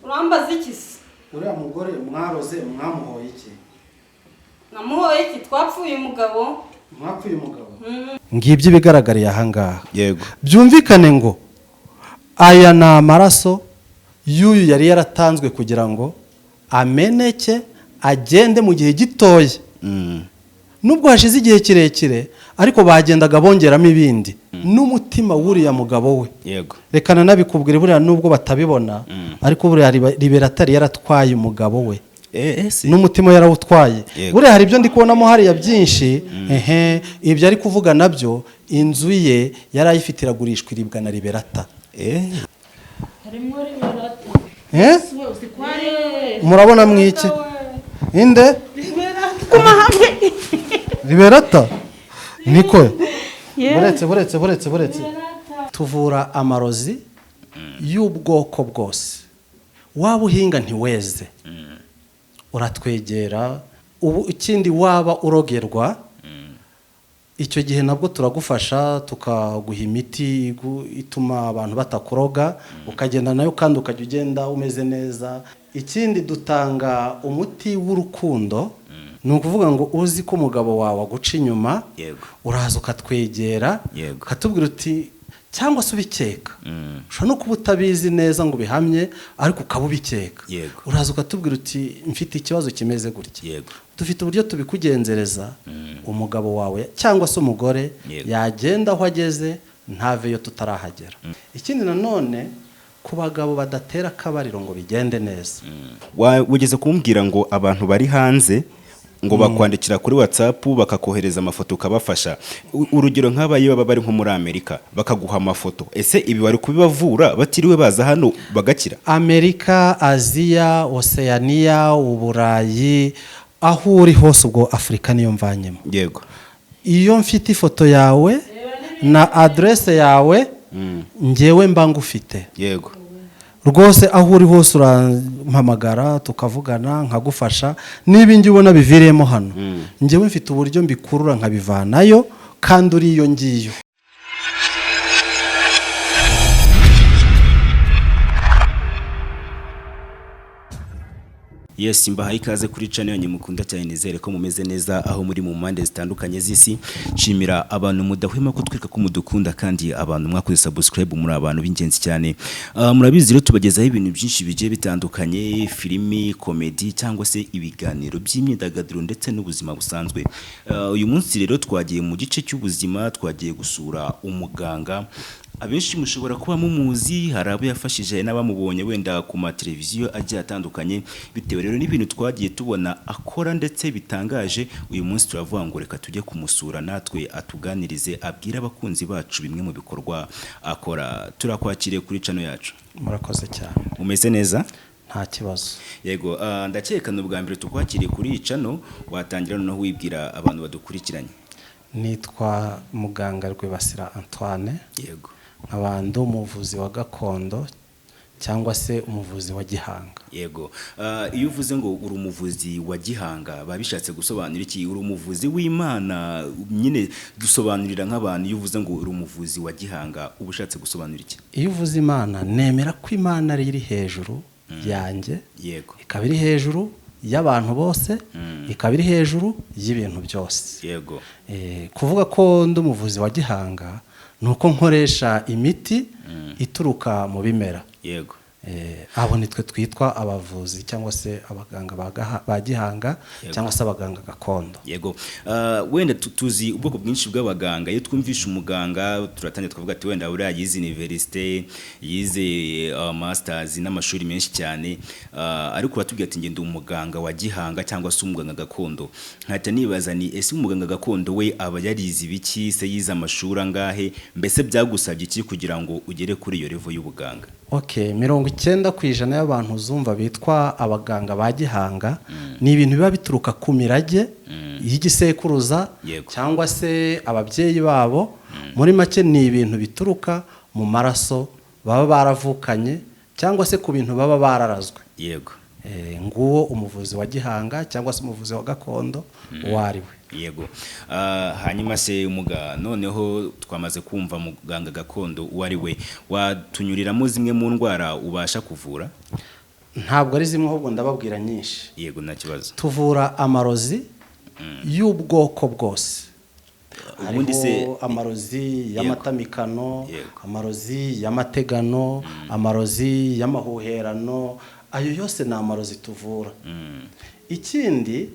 Urambaza iki se? Uriya mugore mwaroze mwamuhoye iki? Namuhoye iki? Twapfuye umugabo. Mwapfuye umugabo. Ngibyo ibigaragariye ahangaha. Yego. Byumvikane ngo aya ni amaraso y'uyu yari yaratanzwe kugira ngo ameneke agende mu gihe gitoya. Nubwo hashize igihe kirekire, ariko bagendaga bongeramo ibindi n'umutima w'uriya mugabo we. Yego. Reka nanabikubwire, buriya nubwo batabibona, ariko buriya Liberatari yaratwaye umugabo we. Si. N'umutima yarawutwaye. Yego. Buriya hari ibyo ndi kubonamo hariya byinshi. Ehe, ibyo ari kuvuga nabyo, inzu ye yari ayifite iragurishwa, iribwa na Liberata. Harimo Liberata. Eh? Uzi ko ari we. Murabona mwiki inde? Kuma hamwe. Liberata niko. Buretse, buretse, buretse, buretse. Tuvura amarozi y'ubwoko bwose. Waba uhinga ntiweze, uratwegera. Ubu ikindi, waba urogerwa, icyo gihe nabwo turagufasha, tukaguha imiti ituma abantu batakuroga, ukagenda nayo kandi ukajya ugenda umeze neza. Ikindi, dutanga umuti w'urukundo. Ni ukuvuga ngo uzi ko umugabo wawe aguca inyuma, uraza ukatwegera, ukatubwira uti, cyangwa se ubikeka, ushobora no kuba utabizi neza ngo ubihamye, ariko ukaba ubikeka, uraza ukatubwira uti mfite ikibazo kimeze gutya. Dufite uburyo tubikugenzereza, umugabo wawe cyangwa se umugore yagenda aho ageze ntaveyo tutarahagera. Ikindi nanone, ku bagabo badatera akabariro ngo bigende neza. Wigeze kumbwira ngo abantu bari hanze ngo bakwandikira kuri WhatsApp, bakakohereza amafoto, ukabafasha. Urugero nk'aba iyo baba bari nko muri Amerika bakaguha amafoto, ese ibi bari kubibavura batiriwe baza hano bagakira? Amerika, Aziya, Oseyaniya, Uburayi, aho uri hose, ubwo Afurika niyo mvanyemo. Iyo mfite ifoto yawe na aderese yawe, ngewe mba ngufite. Rwose aho uri hose urampamagara tukavugana, nkagufasha. Niba ingi ubona biviriyemo hano, ngewe mfite uburyo mbikurura nkabivanayo kandi uri iyo ngiyo. Yes, mbahaye ikaze kuri channel yanyu mukunda cyane. Nizere ko mumeze neza aho muri mu mpande zitandukanye z'isi. Nshimira abantu mudahwema kutwereka ko mudukunda, kandi abantu mwakoze subscribe muri abantu b'ingenzi cyane. Murabizi rero tubagezaho ibintu byinshi bigiye bitandukanye, filimi, comedy cyangwa se ibiganiro by'imyidagaduro ndetse n'ubuzima busanzwe. Uyu munsi rero twagiye mu gice cy'ubuzima, twagiye gusura umuganga abenshi mushobora kuba mumuzi, hari abo yafashije n'abamubonye wenda ku mateleviziyo agiye atandukanye. Bitewe rero n'ibintu twagiye tubona akora ndetse bitangaje, uyu munsi turavuga ngo reka tujye kumusura natwe atuganirize, abwire abakunzi bacu bimwe mu bikorwa akora. Turakwakiriye kuri channel yacu. Murakoze cyane. Umeze neza? Nta kibazo. Yego, ndakeka ni ubwa mbere tukwakiriye kuri iyi channel. Watangira noneho wibwira abantu badukurikiranye. Nitwa muganga Rwibasira Antoine, nkaba ndi umuvuzi wa gakondo cyangwa se umuvuzi wa gihanga. Yego. Iyo uvuze ngo uri umuvuzi wa gihanga, biba bishatse gusobanura iki? Uri umuvuzi w'Imana nyine? Dusobanurira nk'abantu, iyo uvuze ngo uri umuvuzi wa gihanga uba ushatse gusobanura iki? Iyo uvuze Imana, nemera ko Imana ari iri hejuru yanjye, ikaba iri hejuru y'abantu bose, ikaba iri hejuru y'ibintu byose. Kuvuga ko ndi umuvuzi wa gihanga ni uko nkoresha imiti ituruka mu bimera. Abo nitwe twitwa abavuzi cyangwa se abaganga ba gihanga cyangwa se abaganga gakondo. Yego. Wenda tuzi ubwoko bwinshi bw'abaganga. Iyo twumvishe umuganga turatangira tukavuga ati wenda uriya yize université, yize masters n'amashuri menshi cyane, ariko uratubwira ati njye ndi umuganga wa gihanga cyangwa se umuganga gakondo. Nkahita nibaza ni ese umuganga gakondo we aba yarize ibiki se, yize amashuri angahe, mbese byagusabye iki kugira ngo ugere kuri iyo level y'ubuganga? Okay, 90% y'abantu uzumva bitwa abaganga ba gihanga ni ibintu biba bituruka ku mirage y'igisekuruza cyangwa se ababyeyi babo. Muri make ni ibintu bituruka mu maraso baba baravukanye cyangwa se ku bintu baba bararazwe. Nguwo umuvuzi wa gihanga cyangwa se umuvuzi wa gakondo uwo ari we. Yego. Hanyuma se muga, noneho twamaze kumva muganga gakondo uwo ari we, watunyuriramo zimwe mu ndwara ubasha kuvura? Ntabwo ari zimwe, ahubwo ndababwira nyinshi. Yego, nta kibazo. Tuvura amarozi y'ubwoko bwose. Ubundi se Hariho amarozi y'amatamikano, amarozi y'amategano, amarozi y'amahuherano. Ayo yose ni amarozi tuvura. Ikindi,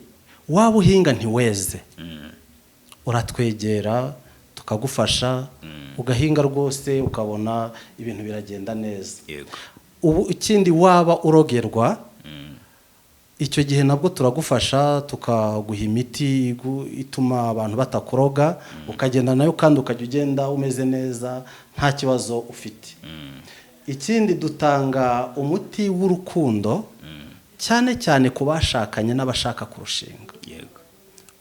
waba uhinga ntiweze, uratwegera tukagufasha, ugahinga rwose ukabona ibintu biragenda neza. Ubu ikindi, waba urogerwa, icyo gihe nabwo turagufasha tukaguha imiti ituma abantu batakuroga, ukagenda nayo kandi ukajya ugenda umeze neza, nta kibazo ufite. Ikindi, dutanga umuti w'urukundo, cyane cyane ku bashakanye n'abashaka kurushinga.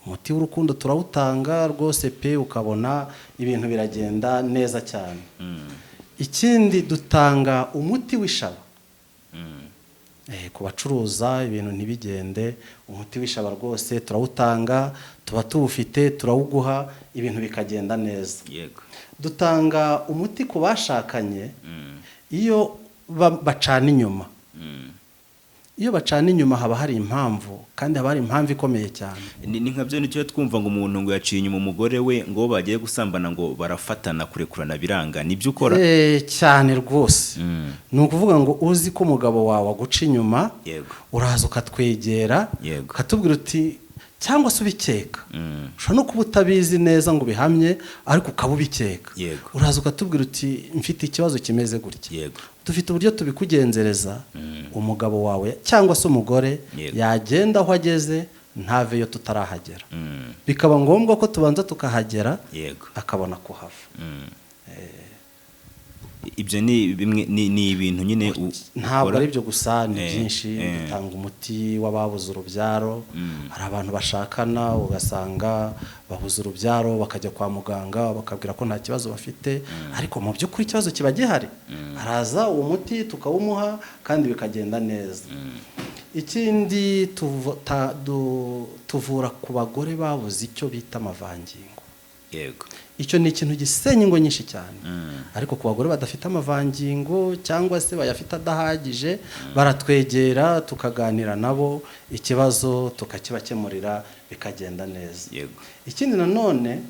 Umuti w'urukundo turawutanga rwose pe, ukabona ibintu biragenda neza cyane. Ikindi, dutanga umuti w'ishaba. Ku bacuruza ibintu ntibigende, umuti w'ishaba rwose turawutanga, tuba tuwufite, turawuguha ibintu bikagenda neza. Dutanga umuti ku bashakanye iyo bacana inyuma. Iyo bacana inyuma haba hari impamvu, kandi haba hari impamvu ikomeye cyane. Ni nka byo nicyo twumva ngo umuntu ngo yaciye inyuma umugore we, ngo bagiye gusambana ngo barafatana, kurekurana biranga. Nibyo ukora? Cyane rwose. Ni ukuvuga ngo uzi ko umugabo wawe aguca inyuma, uraza ukatwegera, ukatubwira uti, cyangwa se ubikeka. Ushobora no kuba utabizi neza ngo ubihamye, ariko ukaba ubikeka. Uraza ukatubwira uti: "Mfite ikibazo kimeze gutya." Dufite uburyo tubikugenzereza, umugabo wawe cyangwa se umugore yagenda aho ageze ntaveyo tutarahagera. Bikaba ngombwa ko tubanza tukahagera, akabona kuhava. Ibyo ni bimwe, ni ibintu nyine Ntabwo ukora? ari ibyo gusa, ni byinshi. Dutanga umuti w'ababuze urubyaro. Hari abantu bashakana ugasanga babuze urubyaro, bakajya kwa muganga bakabwira ko nta kibazo bafite, ariko mu by'ukuri ikibazo kiba gihari. Haraza uwo muti tukawumuha kandi bikagenda neza. Ikindi, tuvura ku bagore babuze icyo bita amavangingo. Icyo ni ikintu gisenya ingo nyinshi cyane. Ariko ku bagore badafite amavangingo cyangwa se bayafite adahagije, baratwegera tukaganira nabo, ikibazo tukakibakemurira bikagenda neza. Ikindi nanone,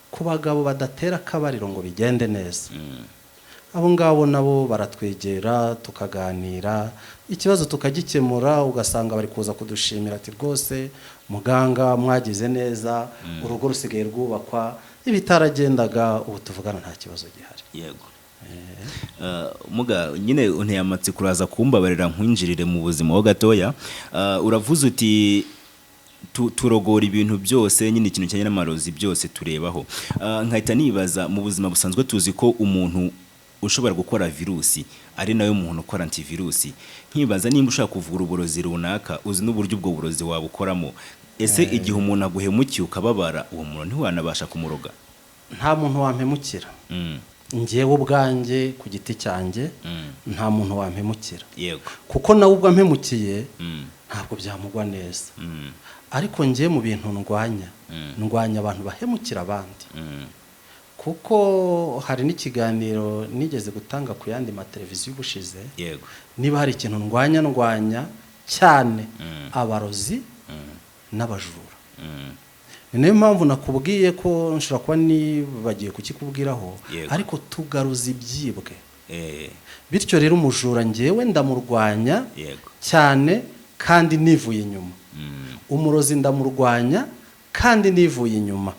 ku bagabo badatera akabariro ngo bigende neza, abo ngabo nabo baratwegera tukaganira, ikibazo tukagikemura, ugasanga bari kuza kudushimira ati: "Rwose muganga mwagize neza, urugo rusigaye rwubakwa, ibitaragendaga ubu tuvugana nta kibazo gihari." Yego. Muga nyine unteye amatsiko, uraza kumbabarira nkwinjirire mu buzima ho gatoya. Uravuze uti turogora ibintu byose nyine, ikintu kijyanye n'amarozi byose turebaho. Nkahita nibaza, mu buzima busanzwe tuzi ko umuntu ushobora gukora virusi ari nawe muntu ukora antivirusi. Nkibaza nimba ushaka kuvura uburozi runaka, uzi n'uburyo ubwo burozi wabukoramo. Ese igihe umuntu aguhemukiye ukababara, uwo muntu ntiwanabasha kumuroga? Nta muntu wampemukira. Njyewe ubwanjye ku giti cyanjye, nta muntu wampemukira, kuko nawe ubwo ampemukiye ntabwo byamugwa neza. Ariko njye mu bintu ndwanya, ndwanya abantu bahemukira abandi, kuko hari n'ikiganiro nigeze gutanga ku yandi mateleviziyo ubushize. Niba hari ikintu ndwanya, ndwanya cyane abarozi n'abajura. Ni nayo mpamvu nakubwiye ko nshobora kuba nibagiye kukikubwiraho, ariko tugaruza ibyibwe. Bityo rero umujura ngewe ndamurwanya cyane kandi nivuye inyuma. Umurozi ndamurwanya kandi nivuye inyuma.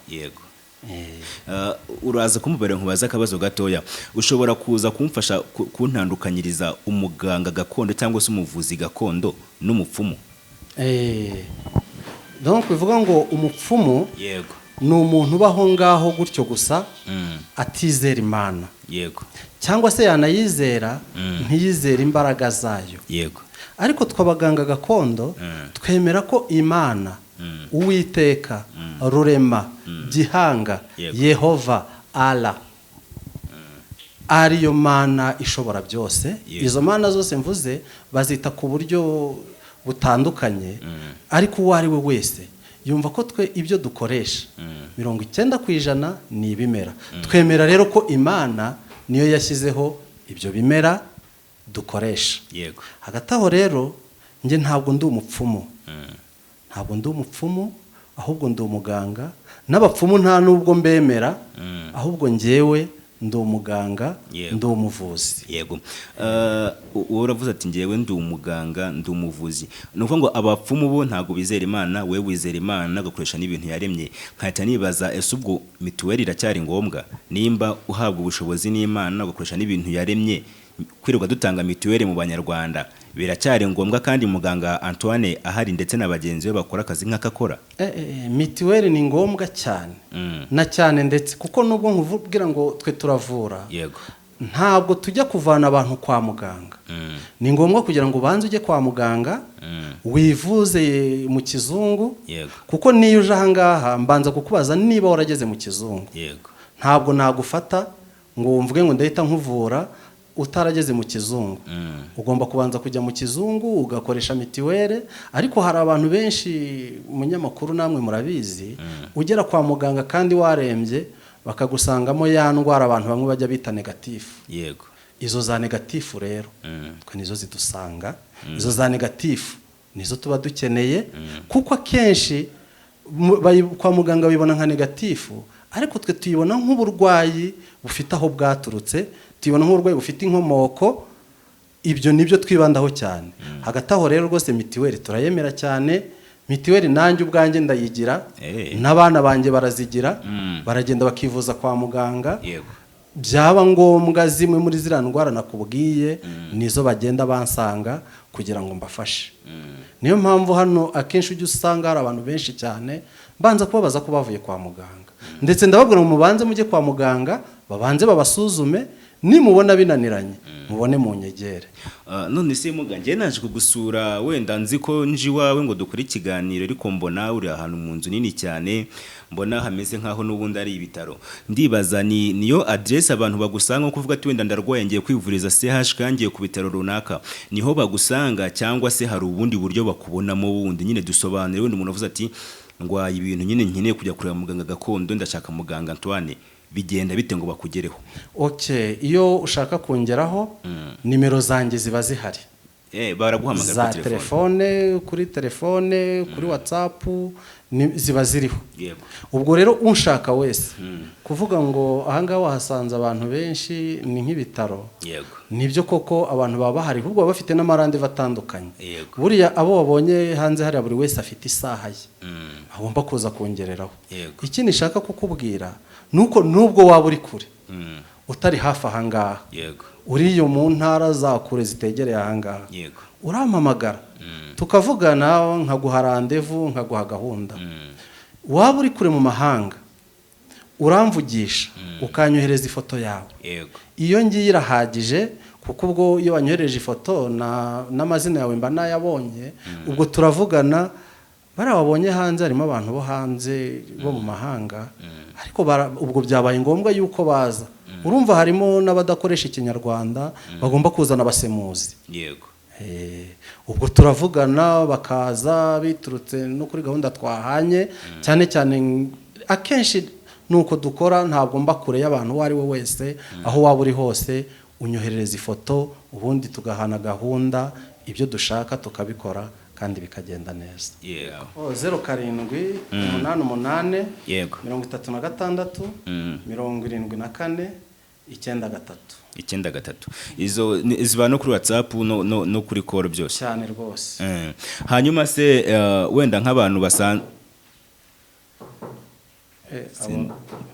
Uraza kumubera nkubaza akabazo gatoya. Ushobora kuza kumfasha kuntandukanyiriza umuganga gakondo cyangwa se umuvuzi gakondo n'umupfumu? Donc bivuga ngo umupfumu ni umuntu ubaho ngaho gutyo gusa, atizera Imana, cyangwa se yanayizera ntiyizere imbaraga zayo. Ariko twe abaganga gakondo twemera ko Imana, Uwiteka Rurema, Gihanga, Yehova, Ala, ariyo Mana ishobora byose. Izo mana zose mvuze bazita ku buryo butandukanye, ariko uwo ari we wese yumva ko twe ibyo dukoresha 90% ni ibimera. Twemera rero ko Imana niyo yashyizeho ibyo bimera dukoresha. Hagati aho rero Njye ntabwo ndi umupfumu, ntabwo ndi umupfumu, ahubwo ndi umuganga. N'abapfumu nta nubwo mbemera, ahubwo njyewe ndi umuganga, ndi umuvuzi. Yego. Wowe uravuze ati njyewe ndi umuganga, ndi umuvuzi. Ni ukuvuga ngo abapfumu bo ntabwo bizera Imana, wewe wizera Imana ugakoresha n'ibintu yaremye. Nkahita nibaza, ese ubwo mituweli iracyari ngombwa? Nimba uhabwa ubushobozi n'Imana ugakoresha n'ibintu yaremye, kwirirwa dutanga mituweli mu Banyarwanda biracyari ngombwa kandi muganga Antoine ahari ndetse na bagenzi be bakora akazi nk'akakora? Mituweli ni ngombwa cyane, na cyane ndetse kuko nubwo nkubwira ngo twe turavura, ntabwo tujya kuvana abantu kwa muganga. Ni ngombwa kugira ngo ubanze ujye kwa muganga, wivuze mu kizungu, kuko niyo uje ahangaha mbanza kukubaza niba warageze mu kizungu. Ntabwo nagufata ngo mvuge ngo ndahita nkuvura utarageze mu kizungu. Ugomba kubanza kujya mu kizungu ugakoresha mituweli. Ariko hari abantu benshi, umunyamakuru namwe murabizi, ugera kwa muganga kandi warembye bakagusangamo ya ndwara abantu bamwe bajya bita négatif. Izo za négatif rero twe nizo zidusanga, izo za négatif nizo tuba dukeneye, kuko akenshi kwa muganga bibona nka négatif, ariko twe tuyibona nk'uburwayi bufite aho bwaturutse, tuyibona nk'uburwayi bufite inkomoko. Ibyo nibyo twibandaho cyane. Hagati aho rero rwose mituweli turayemera cyane. Mituweli nanjye ubwanjye ndayigira, n'abana banjye barazigira, baragenda bakivuza kwa muganga. Byaba ngombwa zimwe muri ziriya ndwara nakubwiye nizo bagenda bansanga kugira ngo mbafashe. Niyo mpamvu hano akenshi ujya usanga hari abantu benshi cyane, mbanza kubabaza ko bavuye kwa muganga, ndetse ndababwira ngo mubanze mujye kwa muganga, babanze babasuzume, nimubona binaniranye mubone mu nyegere. None se muga, njye naje kugusura, wenda nzi ko nje iwawe ngo dukore ikiganiro, ariko mbona uri ahantu mu nzu nini cyane, mbona hameze nkaho n'ubundi ari ibitaro. Ndibaza ni niyo adresse abantu bagusanga, nko kuvuga ati wenda ndarwaye ngiye kwivuriza CHK, ngiye ku bitaro runaka, niho bagusanga, cyangwa se hari ubundi buryo bakubonamo bundi? Nyine dusobanure, wenda umuntu avuze ati ndwaye ibintu nyine nkeneye kujya kureba muganga gakondo, ndashaka muganga Antoine, bigenda bite ngo bakugereho? Okay, iyo ushaka kongeraho, nimero zanjye ziba zihari. Baraguhamagara za kuri telefone? Telefone, kuri telefone, kuri WhatsApp ziba ziriho. Ubwo rero unshaka wese, kuvuga ngo ahangaha wahasanze abantu benshi ni nk'ibitaro, nibyo koko abantu baba bahari, ahubwo baba bafite n'ama rendez-vous atandukanye. Buriya abo wabonye hanze hariya, buri wese afite isaha ye agomba kuza kongereraho. Ikindi nshaka kukubwira ni uko nubwo waba uri kure, utari hafi ahangaha, uriyo mu ntara za kure zitegereye ahangaha, urampamagara tukavugana, nkaguha rendez-vous, nkaguha gahunda. Waba uri kure mu mahanga, uramvugisha ukanyohereza ifoto yawe. Iyo ngiye irahagije, kuko ubwo iyo wanyohereje ifoto n'amazina yawe mba nayabonye, ubwo turavugana. Bariya wabonye hanze harimo abantu bo hanze, bo mu mahanga, ariko ubwo byabaye ngombwa yuko baza. Urumva harimo n'abadakoresha Ikinyarwanda, bagomba kuzana abasemuzi. Ubwo turavugana bakaza biturutse no kuri gahunda twahanye. Cyane cyane akenshi nuko dukora, ntabwo mba kure y'abantu. Uwo ari we wese, aho waba uri hose, unyoherereza ifoto, ubundi tugahana gahunda, ibyo dushaka tukabikora kandi bikagenda neza. 0788 36 74 93. 93. Izo ziba no kuri WhatsApp no kuri call byose? Cyane rwose. Hanyuma se wenda nk'abantu basan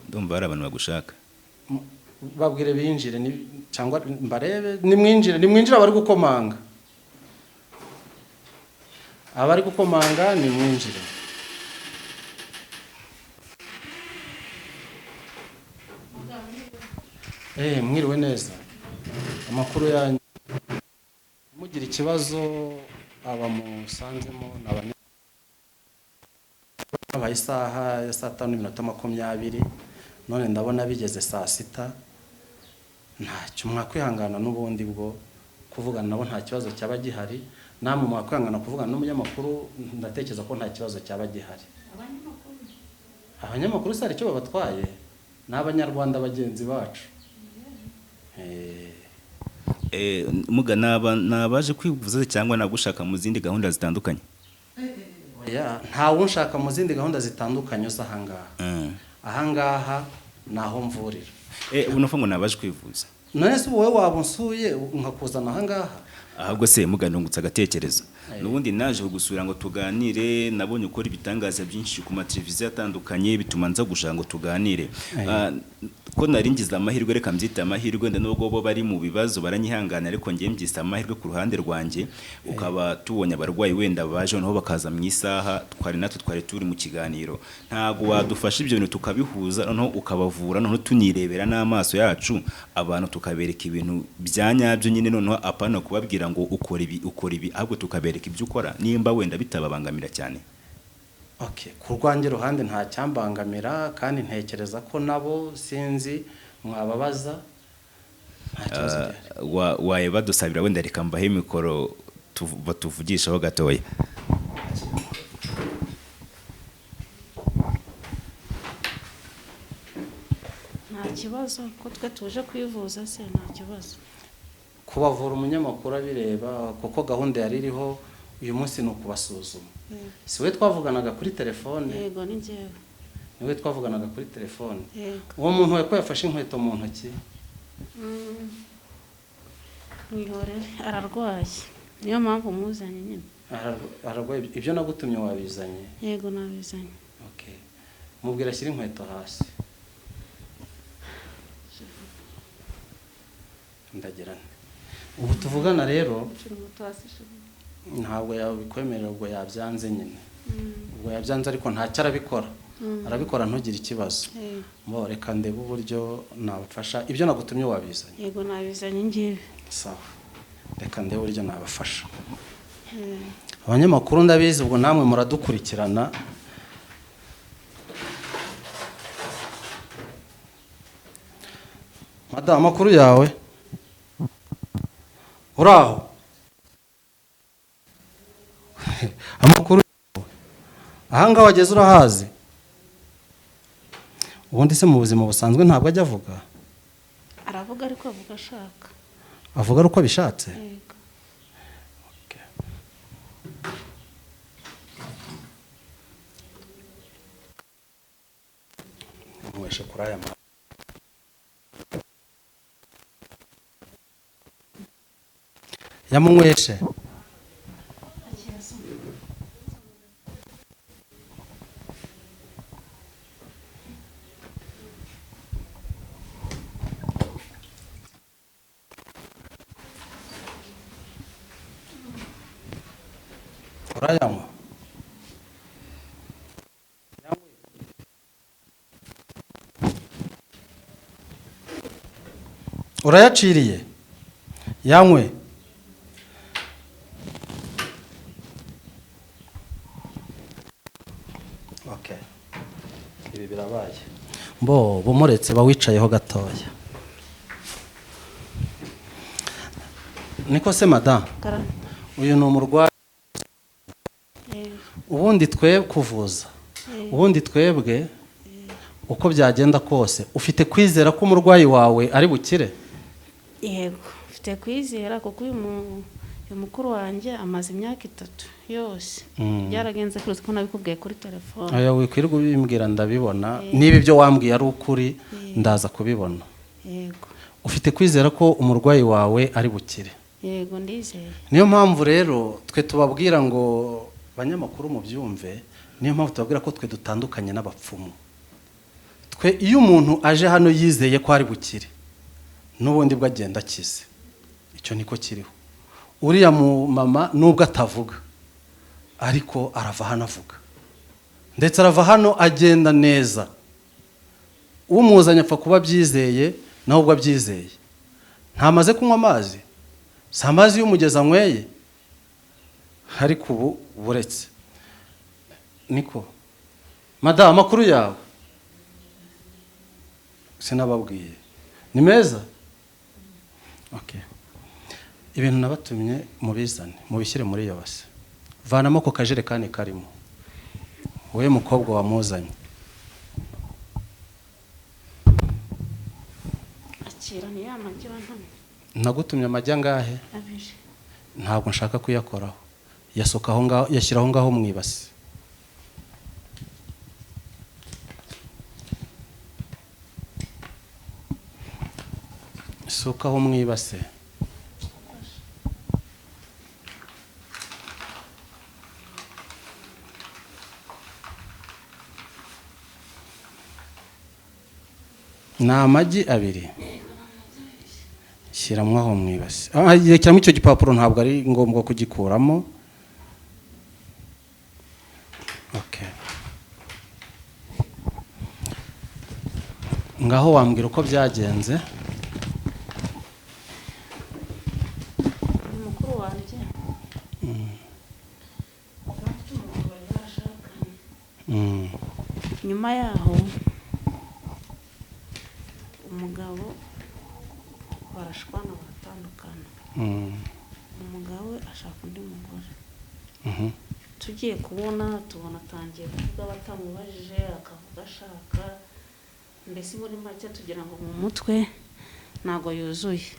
Ndumva hari abantu bagushaka. Babwire binjire cyangwa mbarebe. Nimwinjire, nimwinjire, abari gukomanga, abari gukomanga nimwinjire. Mwiriwe neza, amakuru yanyu? Mugira ikibazo, aba musanzemo ni habaye isaha ya 5:20, none ndabona bigeze 6:00. Ntacyo, mwakwihangana n'ubundi bwo kuvugana nabo nta kibazo cyaba gihari. Namwe mwakwihangana kuvugana n'umunyamakuru, ndatekereza ko nta kibazo cyaba gihari. Abanyamakuru se hari icyo babatwaye? Ni Abanyarwanda bagenzi bacu. Muga nabaje kwivuza cyangwa nagushaka mu zindi gahunda zitandukanye? Oya, ntawe unshaka mu zindi gahunda zitandukanye uza ahangaha. Ahangaha ni aho mvurira. Ubu nuvuga ngo nabaje kwivuza. None se wowe waba unsuye nkakuzana ahangaha? Ahubwo se muga nungutse agatekerezo. Nubundi naje kugusura ngo tuganire, nabonye ukora ibitangaza byinshi ku mateleviziyo atandukanye, bituma nza gushaka ngo tuganire. Ko nari ngize amahirwe, reka mbyite amahirwe, nda nubwo bo bari mu bibazo baranyihangana, ariko njye mbyise amahirwe ku ruhande rwanjye, ukaba tubonye abarwayi wenda baje noneho bakaza mu isaha twari natwe twari turi mu kiganiro. Ntago wadufasha ibyo bintu tukabihuza, noneho ukabavura, noneho tunirebera n'amaso yacu abantu, tukabereka ibintu bya nyabyo nyine, noneho apana kubabwira ngo ukora ibi ukora ibi, ahubwo tukabereka ibyo ukora, nimba wenda bitababangamira cyane. Okay, ku rwanjye ruhande nta cyambangamira, kandi ntekereza ko nabo sinzi mwababaza, nta kibazo gihari. Waye badusabira wenda reka mbahe mikoro batuvugishaho gatoya. Nta kibazo ko twe tuje kwivuza se, nta kibazo. Kubavura umunyamakuru abireba, kuko gahunda yari iriho uyu munsi ni ukubasuzuma. Si we twavuganaga kuri telefone? Yego, ni njyewe. Ni we twavuganaga kuri telefone. Yego. Uwo muntu we ko yafashe inkweto mu ntoki? Mwihorere, ararwaye, niyo mpamvu muzanye nyine. Ararwaye. Ibyo nagutumye wabizanye? Yego, nabizanye. Okay, mubwira ashyire inkweto hasi. Ndagira nte ubu tuvugana rero, ntabwo yabikwemerera, ubwo yabyanze nyine. Ubwo yabyanze, ariko ntacyo, arabikora. Arabikora, ntugire ikibazo. Mbo reka ndebe uburyo nabafasha. Ibyo nagutumye wabizanye? Yego, nabizanye ngibi. Sawa, reka ndebe uburyo nabafasha. Abanyamakuru ndabizi, ubwo namwe muradukurikirana. Madamu, amakuru yawe? Uraho? Amakuru yawe? Ahangaha wageze urahazi? Ubundi se mu buzima busanzwe ntabwo ajya avuga? Aravuga, ariko avuga ashaka. Avuga ari uko abishatse? Yego. Okay. Nyweshe kuri aya yamunyweshe. Urayanywa? Urayaciriye? Yanywe. Okay. Ibi birabaye. Mbo bumuretse bawicayeho gatoya. Niko se madame, Karame. uyu ni umurwayi. Yego. Ubundi twe kuvuza, ubundi twebwe uko byagenda kose, ufite kwizera ko umurwayi wawe ari bukire? Yego, mfite kwizera kuko uyu mukuru wanjye amaze imyaka 3 yose. Byaragenze kuri ko nabikubwiye kuri telefone. Oya, wikwirirwa ubimbwira, ndabibona. Niba ibyo wambwiye ari ukuri, ndaza kubibona. Yego. Ufite kwizera ko umurwayi wawe ari bukire? Yego, ndizeye. Niyo mpamvu rero twe tubabwira ngo banyamakuru mubyumve, niyo mpamvu tubabwira ko twe dutandukanye n'abapfumu. Twe iyo umuntu aje hano yizeye ko ari bukire, n'ubundi bwo agenda akize. Icyo niko kiriho. Uriya mu mama nubwo atavuga, ariko arava hano avuga, ndetse arava hano agenda neza. Umuzanye apfa kuba abyizeye, nawe ubwo abyizeye. Ntamaze kunywa amazi, si amazi y'umugezi anyweye, ariko ubu buretse. Niko madamu, amakuru yawe? Sinababwiye ni meza? Okay. Ibintu nabatumye mubizane, mubishyire muri iyo base. Vanamo ako kajerekani karimo. Wowe mukobwa wamuzanye, Akira ni ya magi wantumye. Nagutumye amagi angahe? 2. Ntabwo nshaka kuyakoraho. Yasuka aho ngaho, yashyira aho ngaho mu ibasi. Suka aho mu ibase. Ni amagi 2. Shyiramo aho mu ibase. Rekeramo icyo gipapuro, ntabwo ari ngombwa kugikuramo. Okay. Ngaho wambwira uko byagenze. Mukuru wanjye nyuma yaho umugabo barashwana baratandukana. Umugabo we ashaka undi mugore. Tugiye kubona tubona atangiye kuvuga batamubajije, akavuga ashaka, mbese muri make tugira ngo mu mutwe ntago yuzuye.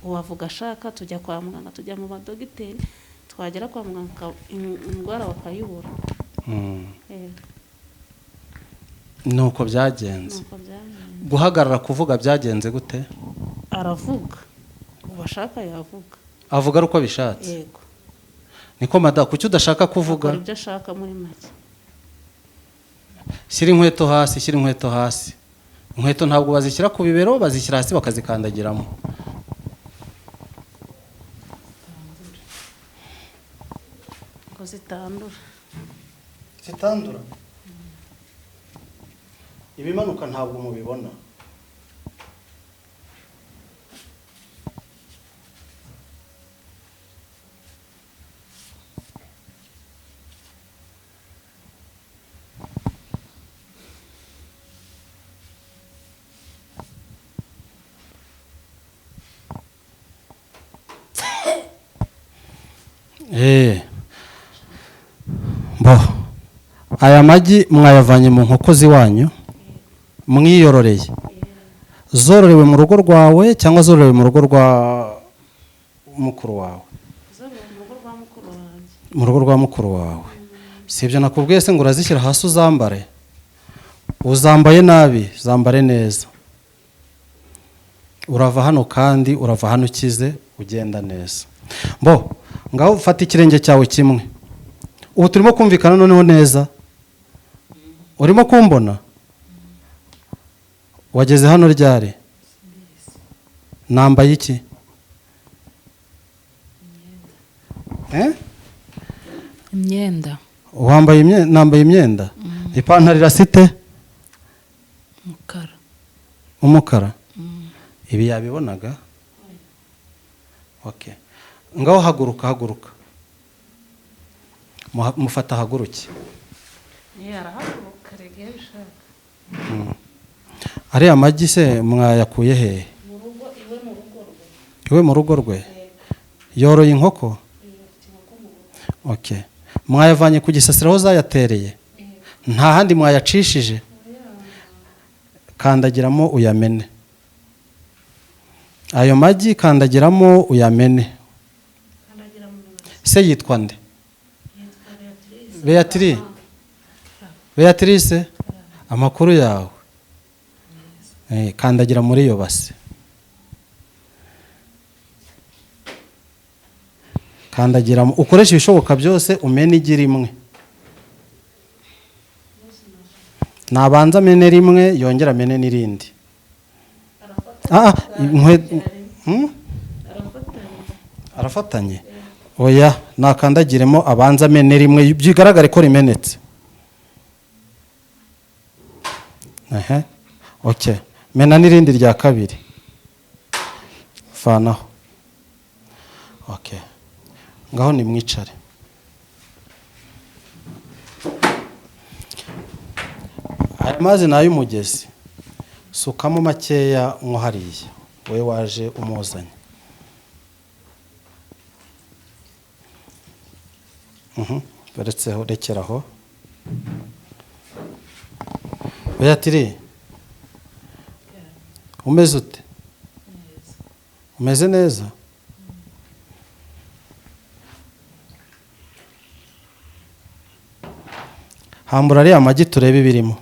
Uwavuga ashaka, tujya kwa muganga, tujya mu badogiteri, twagera kwa muganga indwara bakayibura. Nuko byagenze. Guhagarara kuvuga byagenze gute? Aravuga ubashaka yavuga. Avuga uko bishatse. Yego. Niko mada, kuki udashaka kuvuga? Akora ibyo ashaka muri make. Shyira inkweto hasi, shyira inkweto hasi. Inkweto ntabwo bazishyira ku bibero, bazishyira hasi bakazikandagiramo. Ngo zitandura. Zitandura. Ibimanuka ntabwo mubibona. Bo aya magi mwayavanye mu nkoko ziwanyu mwiyororeye, zororewe mu rugo rwawe cyangwa zororewe mu rugo rwa mukuru wawe? Mu rugo rwa mukuru wawe. Si ibyo nakubwiye se ngo urazishyira hasi uzambare? Uzambaye nabi, zambare neza. Urava hano kandi urava hano ukize, ugenda neza. Bo ngaho ufata ikirenge cyawe kimwe. Ubu turimo kumvikana noneho neza? Urimo kumbona? Wageze hano ryari? Nambaye iki? Imyenda. Wambaye imyenda? Nambaye imyenda. Ipantaro irasite? Umukara. Umukara? Ibi yabibonaga? Okay. Ngaho haguruka, haguruka. Mufata haguruke. Arahaguruka rege bishaka. Ariya magi se mwayakuye hehe? Mu rugo iwe, mu rugo rwe. Iwe mu rugo rwe? Yoroye inkoko? Okay. Mwayavanye ku gisasiro aho zayatereye? Nta handi mwayacishije? Kandagiramo uyamene. Ayo magi kandagiramo uyamene. Se yitwa nde? Beatrice. Beatrice, amakuru yawe? Kandagira muri iyo base. Kandagira, ukoresha ibishoboka byose umene igi rimwe. Nabanza amene rimwe, yongera amene n'irindi. Arafatanye. Oya, nakandagiremo abanza amene rimwe bigaragare ko rimenetse. Okay. Mena n'irindi rya kabiri. Fanaho. Okay. Ngaho ni mwicare. Aya mazi nayo umugezi. Sukamo makeya nko hariya. We waje umuzanye. Baretseho, rekeraho. Beatrice, umeze ute? Umeze neza? Hambura ariya magi turebe ibirimo.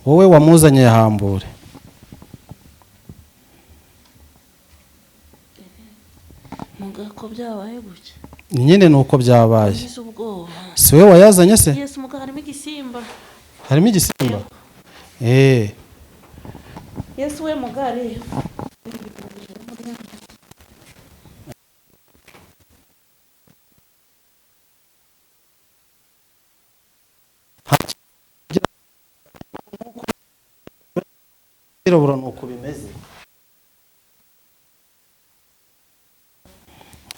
Wowe wamuzanye yahambure. Muga ko byabaye gutya. Nyine ni uko byabaye. Ngize ubwoba. Si wowe wayazanye se? Yesu muga, harimo igisimba. Harimo igisimba? Yesu we mugare. Kwirabura ni uko bimeze.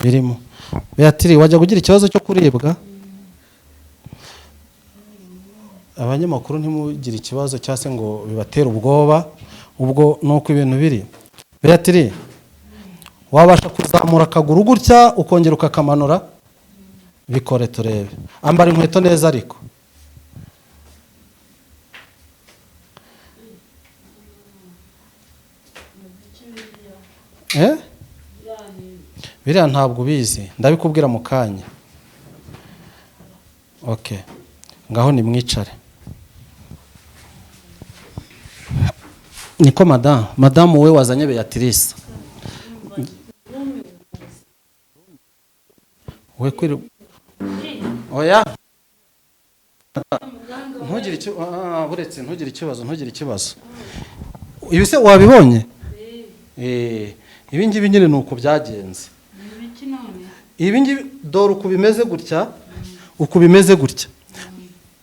Birimo. Beatri, wajya kugira ikibazo cyo kuribwa? Abanyamakuru ntimugire ikibazo cyangwa se ngo bibatere ubwoba, ubwo ni uko ibintu biri. Beatri, wabasha kuzamura akaguru gutya ukongera ukakamanura? Bikore turebe. Ambara inkweto neza ariko. Biriya ntabwo ubizi, ndabikubwira mu kanya. Okay, ngaho nimwicare. Niko madamu we wazanye Beatrice. We kwiri oya, ntugire icyo buretse, ntugire ikibazo, ntugire ikibazo. Ibi se wabibonye? Ibi ngibi nyine ni uko byagenze. Ibi ngibi dore uko bimeze gutya, uko bimeze gutya.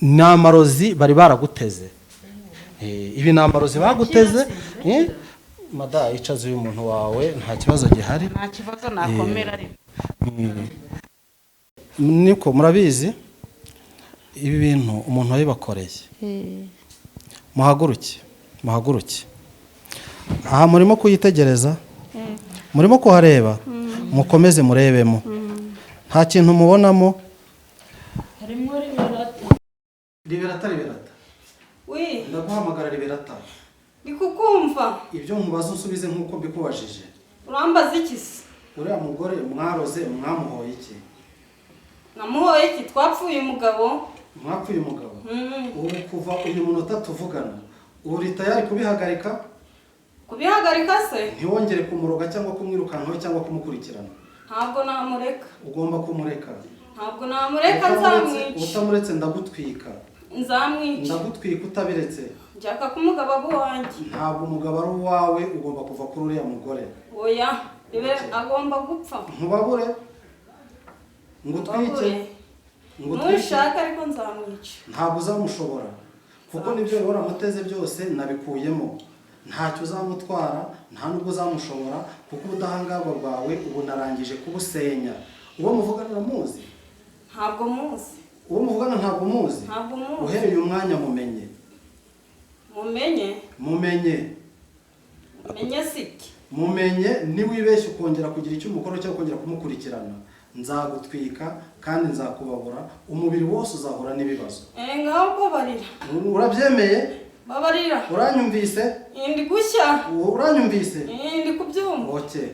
Ni amarozi bari baraguteze. Ibi ni amarozi baguteze. Mada, icaze uyu muntu wawe, nta kibazo gihari. Nta kibazo nakomera ariko. Niko murabizi ibi bintu umuntu wabibakoreye. Muhaguruke, muhaguruke. Aha murimo kuyitegereza, murimo kuhareba, mukomeze murebemo. Nta kintu mubonamo. Harimo Liberata. Liberata, Liberata. Wi, Ndaguhamagara Liberata. ndi kukumva. Ibyo nkubaza usubize nkuko mbikubajije. Urambaza iki se? Uriya mugore mwaroze mwamuhoye iki? Namuhoye iki? Twapfuye umugabo. Mwapfuye umugabo? Ubu kuva uyu munota tuvugana, uri tayari kubihagarika? Kubihagarika se? Ntiwongere kumuroga cyangwa kumwirukankaho cyangwa kumukurikirana. Ntabwo namureka. Ugomba kumureka. Ntabwo namureka, nzamwica. Utamuretse ndagutwika. Nzamwica. Ndagutwika utabiretse. Nshaka ko umugabo aba uwanjye. Ntabwo umugabo ari uwawe, ugomba kuva kuri uriya mugore. Oya, agomba gupfa. Nkubabure. Ngutwike. Ngutwike. Nushaka ariko nzamwica. Ntabwo uzamushobora. Kuko nibyo waramuteze byose nabikuyemo. Ntacyo uzamutwara, nta nubwo uzamushobora, kuko ubudahangarwa bwawe ubu narangije kubusenya. Uwo muvugana uramuzi? Ntabwo muzi. Uwo muvugana ntabwo muzi? Ntabwo muzi. Uhereye umwanya mumenye. Mumenye? Mumenye. Mumenye siki? Mumenye, niwibeshye ukongera kugira icyo umukora cyangwa ukongera kumukurikirana, nzagutwika kandi nzakubabura, umubiri wose uzahura n'ibibazo. Ngaho babarira. Urabyemeye? Babarira. Uranyumvise? Ndi gushya. Uranyumvise? Ndi kubyumva. Okay.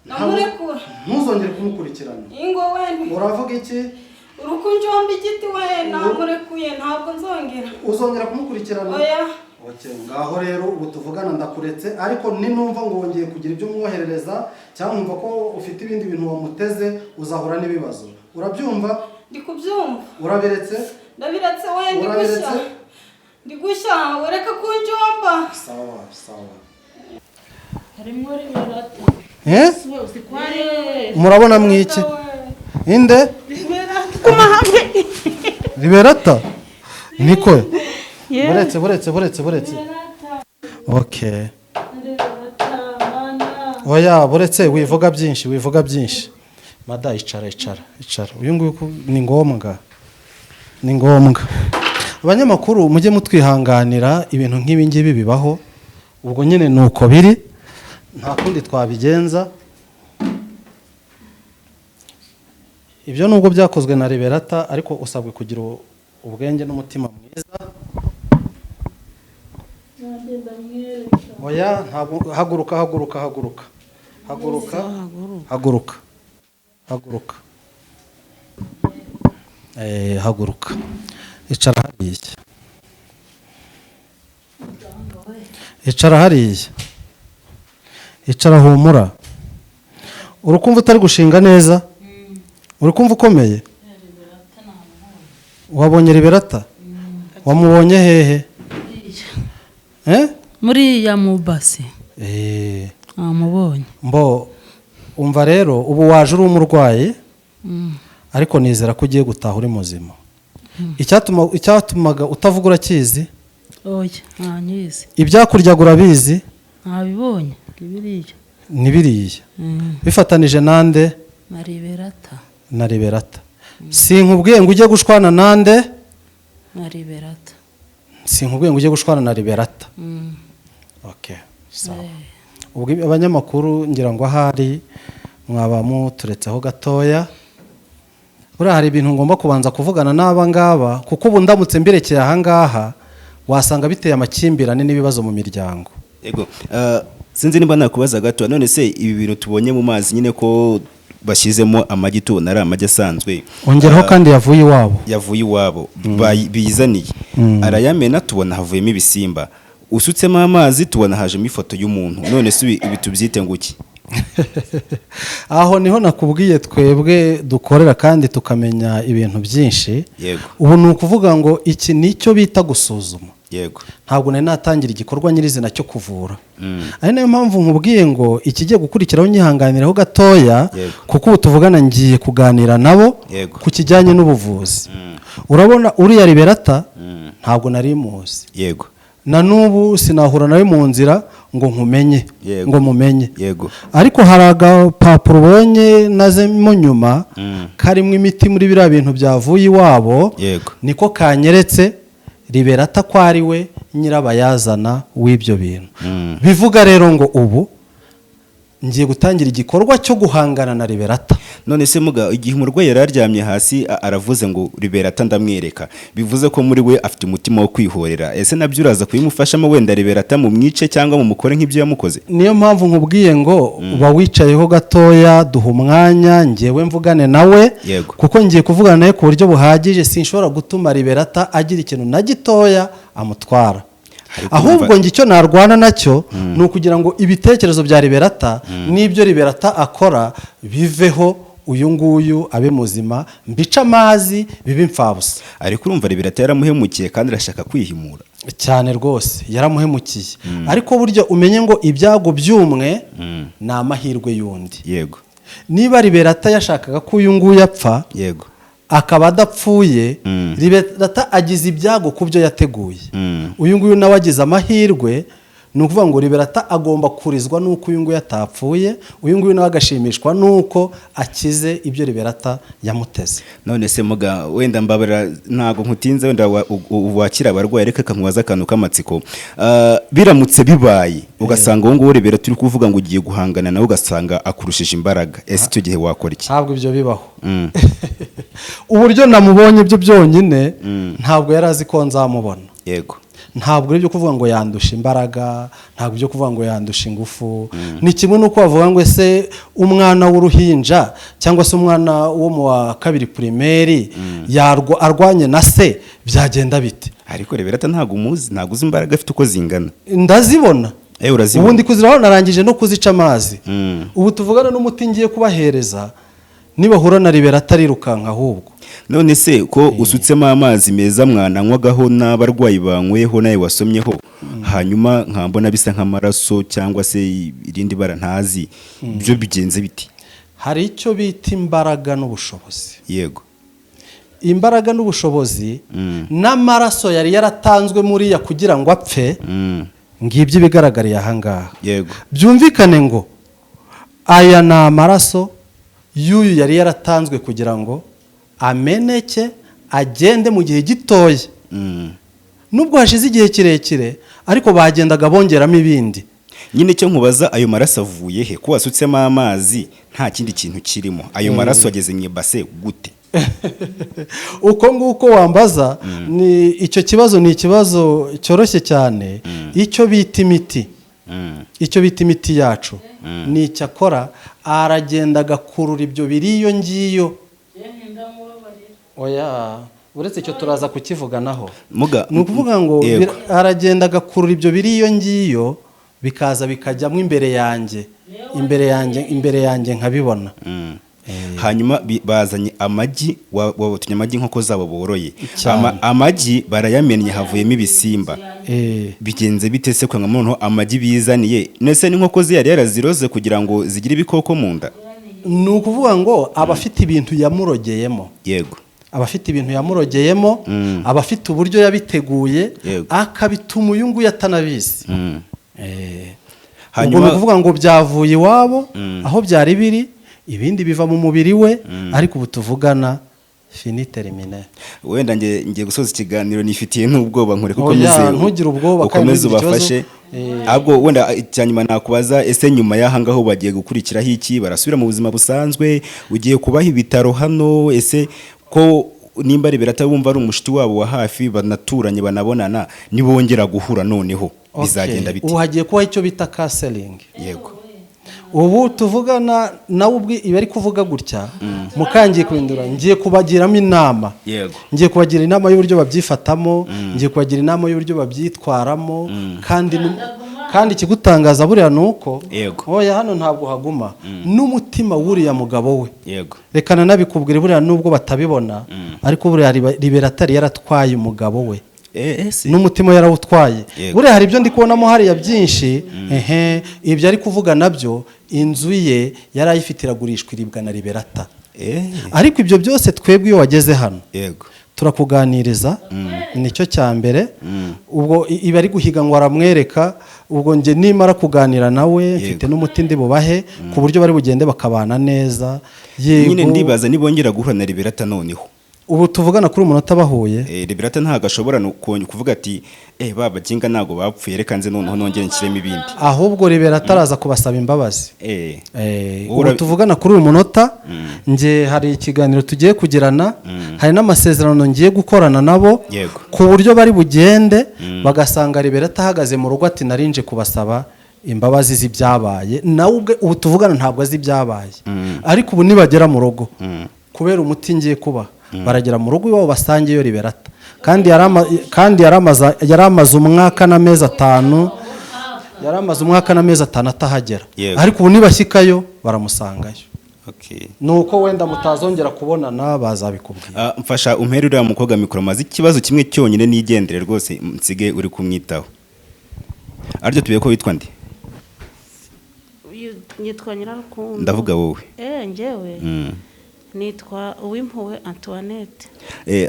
Namurekura. Ntuzongere kumukurikirana. Ingo we. Uravuga iki? Urukunjomba igiti we, namurekuye ntabwo nzongera. Uzongera kumukurikirana? Oya. Okay, ngaho rero ubu tuvugana ndakuretse, ariko ninumva ngo wongeye kugira ibyo umwoherereza cyangwa nkumva ko ufite ibindi bintu wamuteze, uzahura n'ibibazo. Urabyumva? Ndi kubyumva. Urabiretse? Ndabiretse we, ndi gushya. Ndi gushya, ureka kunjomba. Sawa, sawa. Harimo Liberata. Murabona mwiki? Inde? Kumahamwe. Liberata? Niko. Buretse, buretse, buretse, buretse. Okay. Oya, buretse wivuga byinshi, wivuga byinshi. Mada, icara, icara, icara. Uyu nguyu ni ngombwa. Ni ngombwa. Abanyamakuru mujye mutwihanganira, ibintu nk'ibi ngibi bibaho. Ubwo nyine nuko biri. Nta kundi twabigenza. Ibyo nubwo byakozwe na Liberata, ariko usabwe kugira ubwenge n'umutima mwiza. Oya, ntabwo. Haguruka, haguruka, haguruka, haguruka. Haguruka. Haguruka, haguruka. Haguruka, icara hariya, icara hariya, icara. Humura. Urukumva utari gushinga neza? Urikumva ukomeye? Wabonye Liberata? Wamubonye hehe? Eh? Muri ya mubase. Namubonye. Mbo umva rero, ubu waje uri umurwayi, ariko nizera ko ugiye gutaha uri muzima. Icyatumaga utavuga urakizi? Oya, ntanyizi. Ibyakuryaga urabizi? Ntabibonye, ni biriya. Ni biriya bifatanije nande? Na Liberata. Na Liberata. Sinkubwiye ngo ujye gushwana nande? Na Liberata. Sinkubwiye ngo ujye gushwana na Liberata? Okay, sawa. Ubwo abanyamakuru ngira ngo ahari mwaba muturetseho gatoya. Buriya hari ibintu ngomba kubanza kuvugana n'aba ngaba, kuko ubu ndamutse mbirekeye aha ngaha wasanga biteye amakimbirane n'ibibazo mu miryango. Yego, sinzi niba nakubaza gato. None se ibi bintu tubonye mu mazi nyine, ko bashyizemo amagi, tubona ari amagi asanzwe? Ongeraho kandi yavuye iwabo. Yavuye iwabo, bizaniye, arayamena, tubona havuyemo ibisimba. Usutsemo amazi, tubona hajemo ifoto y'umuntu. None se ibi tubyite ngo iki? Aho niho nakubwiye twebwe dukorera kandi tukamenya ibintu byinshi. Ubu ni ukuvuga ngo iki ni icyo bita gusuzuma. Ntabwo nari natangira igikorwa nyirizina cyo kuvura, ari nayo mpamvu nkubwiye ngo ikigiye gukurikiraho nyihanganireho gatoya, kuko ubu tuvugana ngiye kuganira nabo ku kijyanye n'ubuvuzi. Urabona uriya Liberata, ntabwo nari muzi. Na n'ubu sinahura nawe mu nzira ngo nkumenye, ngo mumenye. Ariko hari agapapuro ubonye nazemo nyuma karimo imiti muri biriya bintu byavuye iwabo. Niko kanyeretse Liberata ko ari we nyirabayazana w'ibyo bintu. Bivuga rero ngo ubu ngiye gutangira igikorwa cyo guhangana na Liberata. None se muga, igihe umurwayi yari aryamye hasi, aravuze ngo Liberata ndamwereka, bivuze ko muri we afite umutima wo kwihorera. Ese nabyo uraza kubimufashamo, wenda Liberata mumwice cyangwa mumukore nk'ibyo yamukoze? Niyo mpamvu nkubwiye ngo uba wicayeho gatoya, duha umwanya ngewe mvugane nawe, kuko ngiye kuvugana nawe ku buryo buhagije. Sinshobora gutuma Liberata agira ikintu na gitoya amutwara. Ariko ahubwo njye icyo narwana nacyo ni ukugira ngo ibitekerezo bya Liberata n'ibyo Liberata akora biveho, uyu nguyu abe muzima, mbice amazi bibe imfabusa. Ariko urumva Liberata yaramuhemukiye kandi arashaka kwihimura. Cyane rwose, yaramuhemukiye, ariko burya umenye ngo ibyago by'umwe ni amahirwe y'undi. Niba Liberata yashakaga ko uyu nguyu apfa, akaba adapfuye, Liberata agize ibyago ku byo yateguye. Uyu nguyu nawe agize amahirwe. Ni ukuvuga ngo Liberata agomba kurizwa n'uko uyu nguyu atapfuye, uyu nguyu nawe agashimishwa n'uko akize ibyo Liberata yamuteze. None se muga, wenda mbabara ntabwo nkutinze, wenda wakira abarwayi, reka nkubaze akantu k'amatsiko. Biramutse bibaye ugasanga uwo nguwo Liberata turi kuvuga ngo ugiye guhangana nawe, ugasanga akurushije imbaraga, ese icyo gihe wakora iki? Ntabwo ibyo bibaho. Uburyo namubonye byo byonyine, ntabwo yari azi ko nzamubona. Ntabwo ari ibyo kuvuga ngo yandusha imbaraga, ntabwo ibyo kuvuga ngo yandusha ingufu. Ni kimwe n'uko bavuga ngo ese umwana w'uruhinja cyangwa se umwana wo mu wa kabiri primaire arwanye na se byagenda bite? Ariko Liberata ntabwo umuzi, ntabwo uzi imbaraga afite uko zingana. Ndazibona. Urazibona. Ubundi kuzirabona, narangije no kuzica amazi. Ubu tuvugana n'umuti ngiye kubahereza, nibahura na Liberata arirukanka ahubwo. None se ko usutsemo amazi meza mwananywagaho n'abarwayi banyweho, nawe wasomyeho, hanyuma nkambona bisa nk'amaraso cyangwa se irindi bara ntazi, byo bigenze biti? Hari icyo bita imbaraga n'ubushobozi. Imbaraga n'ubushobozi n'amaraso yari yaratanzwe muriya kugira ngo apfe, ngibyo ibigaragariye aha ngaha. Byumvikane ngo aya ni amaraso y'uyu yari yaratanzwe kugira ngo ameneke agende mu gihe gitoya. Nubwo hashize igihe kirekire, ariko bagendaga bongeramo ibindi. Nyine icyo nkubaza, ayo maraso avuye he, ko wasutsemo amazi nta kindi kintu kirimo? Ayo maraso ageze mu ibase gute? Uko nguko wambaza ni icyo kibazo, ni ikibazo cyoroshye cyane. Icyo bita imiti Icyo bita imiti yacu ni icyo akora, aragenda agakurura ibyo biri iyo ngiyo. Oya, uretse icyo turaza kukivuganaho. Muga Ni ukuvuga ngo Yego. aragenda agakurura ibyo biri iyo ngiyo, bikaza bikajyamo imbere yanjye, imbere yanjye, imbere yanjye nkabibona. Hanyuma bazanye amagi, wabatumye amagi inkoko zabo boroye. Cyane. Amagi barayamennye, havuyemo ibisimba. Bigenze bite se kwanga noneho amagi bizaniye nese n'inkoko ze yari yaraziroze kugira ngo zigire ibikoko mu nda? Ni ukuvuga ngo aba afite ibintu yamurogeyemo. Aba afite ibintu yamurogeyemo, aba afite uburyo yabiteguye, akabituma uyu nguyu atanabizi. Ubwo ni ukuvuga ngo byavuye iwabo aho byari biri, ibindi biva mu mubiri we, ariko ubu tuvugana fini terminé. Wenda nge ngiye gusoza ikiganiro nifitiye n'ubwoba, nkureke Oya, ukomeze. ntugire ubwoba kandi Ukomeze ntugire ikibazo. ubafashe. Ahubwo wenda icya nyuma nakubaza, ese nyuma y'aha ngaho bagiye gukurikiraho iki? Barasubira mu buzima busanzwe? Ugiye kubaha ibitaro hano? Ese ko nimba Liberata bumva ari umushuti wabo wa hafi, banaturanye, banabonana, nibongera guhura noneho bizagenda bite? Ubu hagiye kubaho icyo bita counseling. Ubu tuvugana nawe ubwe iba ari kuvuga gutya, mukangiye kuhindura, ngiye kubagiramo inama. Ngiye kubagira inama y'uburyo babyifatamo, ngiye kubagira inama y'uburyo babyitwaramo, kandi ikigutangaza buriya ni uko oya, hano ntabwo haguma n'umutima w'uriya mugabo we. Reka nanabikubwire, buriya nubwo batabibona, ariko buriya Liberata yari yaratwaye umugabo we. Si. N'umutima yarawutwaye. Buriya hari ibyo ndi kubonamo hariya byinshi. Ehe, ibyo ari kuvuga nabyo, inzu ye yari ayifite iragurishwa, iribwa na Liberata. Ariko ibyo byose twebwe iyo wageze hano turakuganiriza, nicyo cya mbere. Ubwo iba ari guhiga ngo aramwereka. Ubwo njye nimara kuganira nawe, mfite n'umuti ndi bubahe ku buryo bari bugende bakabana neza. Nyine Yego. ndibaza nibongera guhura na Liberata noneho. Ubu tuvugana kuri umunota bahuye. Liberata ntabwo ashobora no kuvuga ati ba baginga ntabwo bapfuye, reka nze noneho nongere nshyiremo ibindi. Ahubwo Liberata araza kubasaba imbabazi. Wowe Ubu tuvugana kuri uyu munota, nge hari ikiganiro tugiye kugirana, hari n'amasezerano ngiye gukorana nabo ku buryo bari bugende bagasanga Liberata ahagaze mu rugo ati: "Narinje kubasaba imbabazi z'ibyabaye." Nawe ubwe ubu tuvugana ntabwo azi ibyabaye, ariko ubu nibagera mu rugo, kubera umuti ngiye kuba, baragera mu rugo iwabo basangeyo Liberata, kandi yari amaze umwaka n'amezi 5, yari amaze umwaka n'amezi 5 atahagera. Ariko ubu nibashyikayo baramusangayo. Ni uko wenda mutazongera kubonana, bazabikubwira. Ah, mfasha umpere uriya mukobwa mikoro, maze ikibazo kimwe cyonyine nigendere rwose, nsige uri kumwitaho. Aryo tubiye ko witwa nde? Nitwa Nyirarukundo. Ndavuga wowe. Njyewe nitwa Uwimpuhwe Antoinette.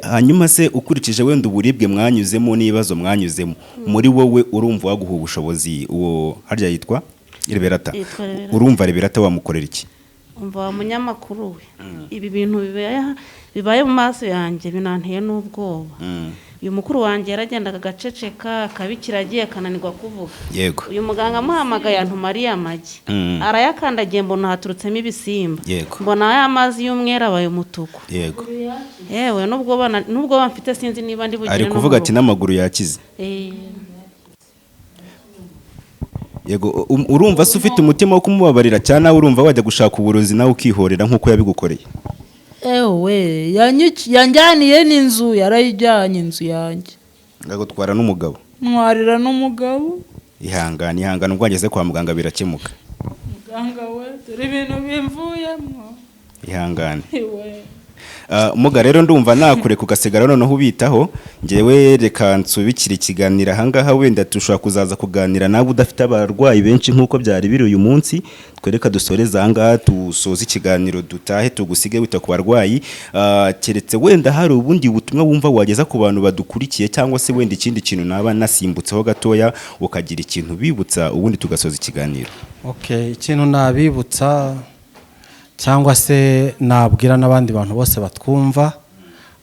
Hanyuma se ukurikije wenda uburibwe mwanyuzemo n'ibibazo mwanyuzemo, muri wowe urumva waguha ubushobozi uwo harya yitwa Liberata? Yitwa Liberata. Urumva Liberata wamukorera iki? Umva wa munyamakuru we, ibi bintu bibaye mu maso yanjye binanteye n'ubwoba. Uyu mukuru wanjye yaragendaga agaceceka, akabikira agiye akananirwa kuvuga. Uyu muganga amuhamagaye antuma ariya magi, arayakandagiye, mbona haturutsemo ibisimba. Mbona ya mazi y'umweru abaye umutuku. Yewe, n'ubwoba mfite, sinzi niba ndi bugere Ari no kuvuga mu ati rugo. n'amaguru yakize. Yego, urumva se ufite umutima wo kumubabarira, cyangwa nawe urumva wajya gushaka uburozi nawe ukihorera nk'uko yabigukoreye? Ewe, yanjyaniye n'inzu, yarayijyanye inzu yanjye. Ngagutwara n'umugabo. Ntwarira n'umugabo. Ihangane, ihangane, ubwo wageze kwa muganga birakemuka. Muganga we, dore ibintu bimvuyemo. Ihangane. Iwe. Ah, muga rero ndumva nakureka ugasigara noneho ubitaho. Ngewe reka nsubikire ikiganiro ahangaha, wenda dushobora kuzaza kuganira nawe udafite abarwayi benshi nk'uko byari biri uyu munsi. Twereka dusoreze ahangaha, dusoze ikiganiro, dutahe, tugusige wita ku barwayi. Ah, keretse wenda hari ubundi butumwa wumva wageza ku bantu badukurikiye, cyangwa se wenda ikindi kintu naba nasimbutseho gatoya ukagira ikintu bibutsa, ubundi tugasoza ikiganiro. Okay, ikintu nabibutsa cyangwa se nabwira n'abandi bantu bose batwumva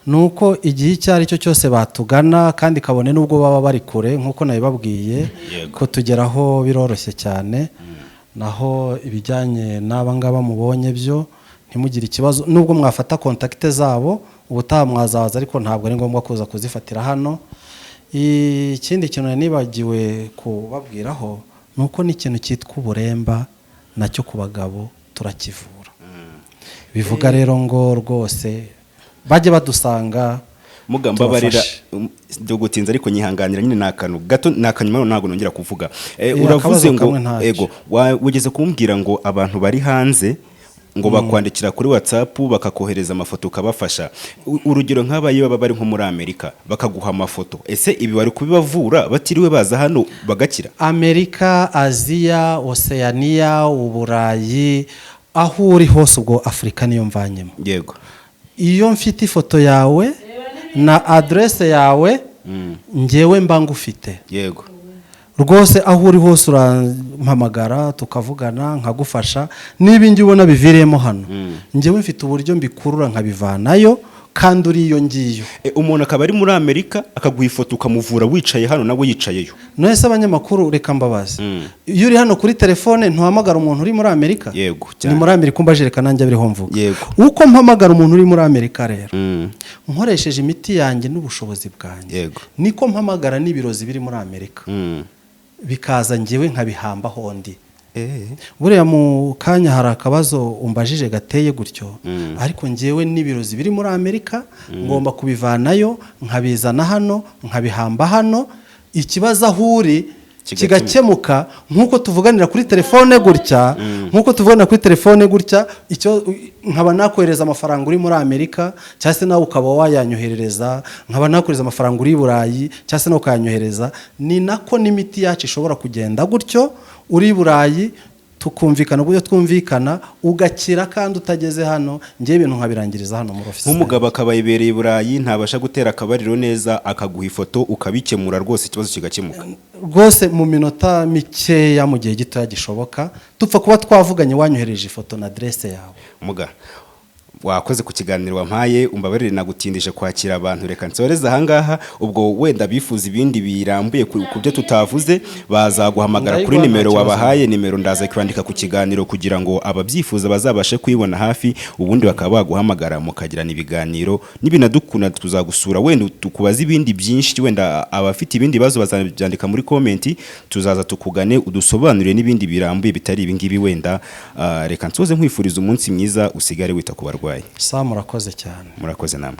ni uko igihe icyo ari cyo cyose batugana, kandi kabone n'ubwo baba bari kure, nk'uko nabibabwiye, kutugeraho biroroshye cyane. Naho ibijyanye n'aba ngaba mubonye byo, ntimugire ikibazo, nubwo mwafata contact zabo ubutaha mwazaza, ariko ntabwo ari ngombwa kuza kuzifatira hano. Ikindi kintu nari nibagiwe kubabwiraho Ni uko n'ikintu cyitwa uburemba nacyo ku bagabo turakivura. Bivuga rero ngo rwose bajye badusanga, Mugambabarira tubafashe. Dogutinze, ariko nyihanganira nyine, ni akantu gato, ni akanyuma, ntabwo nongera kuvuga. Uravuze Akabazo ngo kamwe ntacyo. Ego, wigeze kumbwira ngo abantu bari hanze ngo bakwandikira kuri WhatsApp bakakohereza amafoto ukabafasha. Urugero nk'aba iyo baba bari nko muri Amerika bakaguha amafoto, ese ibi wari kubibavura batiriwe baza hano bagakira? Amerika, Aziya, Oseyaniya, Uburayi, aho uri hose, ubwo Afurika niyo mvanyemo. Iyo mfite ifoto yawe na aderese yawe, ngewe mba ngufite. Rwose aho uri hose urampamagara tukavugana, nkagufasha. Niba ingi ubona biviriyemo hano, ngewe mfite uburyo mbikurura nkabivanayo kandi uri iyo ngiyo. Umuntu akaba ari muri Amerika akaguha ifoto ukamuvura wicaye hano nawe yicayeyo? None se abanyamakuru, reka mbabaze, iyo uri hano kuri telefone ntuhamagara umuntu uri muri Amerika? Yego, Ni cyane. muri Amerika umbaje, reka nanjye abiriho mvuga. Uko mpamagara umuntu uri muri Amerika rero nkoresheje imiti yanjye n'ubushobozi bwanjye, niko mpamagara n'ibirozi biri muri Amerika, bikaza ngewe nkabihamba hondi. Buriya mu kanya hari akabazo umbajije gateye gutyo, ariko ngewe n'ibirozi biri muri Amerika ngomba kubivanayo nkabizana hano nkabihamba hano, ikibazo aho uri kigakemuka nk'uko tuvuganira kuri telefone gutya, nk'uko tuvuganira kuri telefone gutya, icyo nkaba nakohereza amafaranga uri muri Amerika cyangwa se nawe ukaba wayanyoherereza, nkaba nakohereza amafaranga uri i Burayi cyangwa se nawe ukayanyohereza, ni nako n'imiti yacu ishobora kugenda gutyo, uri i Burayi tukumvikana uburyo twumvikana, ugakira kandi utageze hano, ngewe ibintu nkabirangiriza hano muri ofisi. Nk'umugabo akaba yibereye i Burayi, ntabasha gutera akabariro neza, akaguha ifoto ukabikemura rwose, ikibazo kigakemuka? Rwose mu minota mikeya, mu gihe gitoya gishoboka, tupfa kuba twavuganye, wanyohereje ifoto na aderese yawe. Muga, wakoze ku kiganiro wampaye, umbabarire nagutindije kwakira abantu. Reka nsoreze ahangaha, ubwo wenda bifuza ibindi birambuye ku byo tutavuze bazaguhamagara kuri Ndayiguha, nta nimero kibazo. wabahaye. Nimero ndaza kwandika ku kiganiro kugira ngo ababyifuza bazabashe kuyibona hafi, ubundi bakaba baguhamagara mukagirana ibiganiro. Nibinadukunda tuzagusura, wenda tukubaza ibindi byinshi. Wenda abafite ibindi bibazo bazabyandika muri comment, tuzaza tukugane udusobanurire n'ibindi birambuye bitari ibi ngibi wenda. Reka nsoze nkwifuriza umunsi mwiza, usigare wita ku barwayi. Sa, murakoze cyane. Murakoze namwe.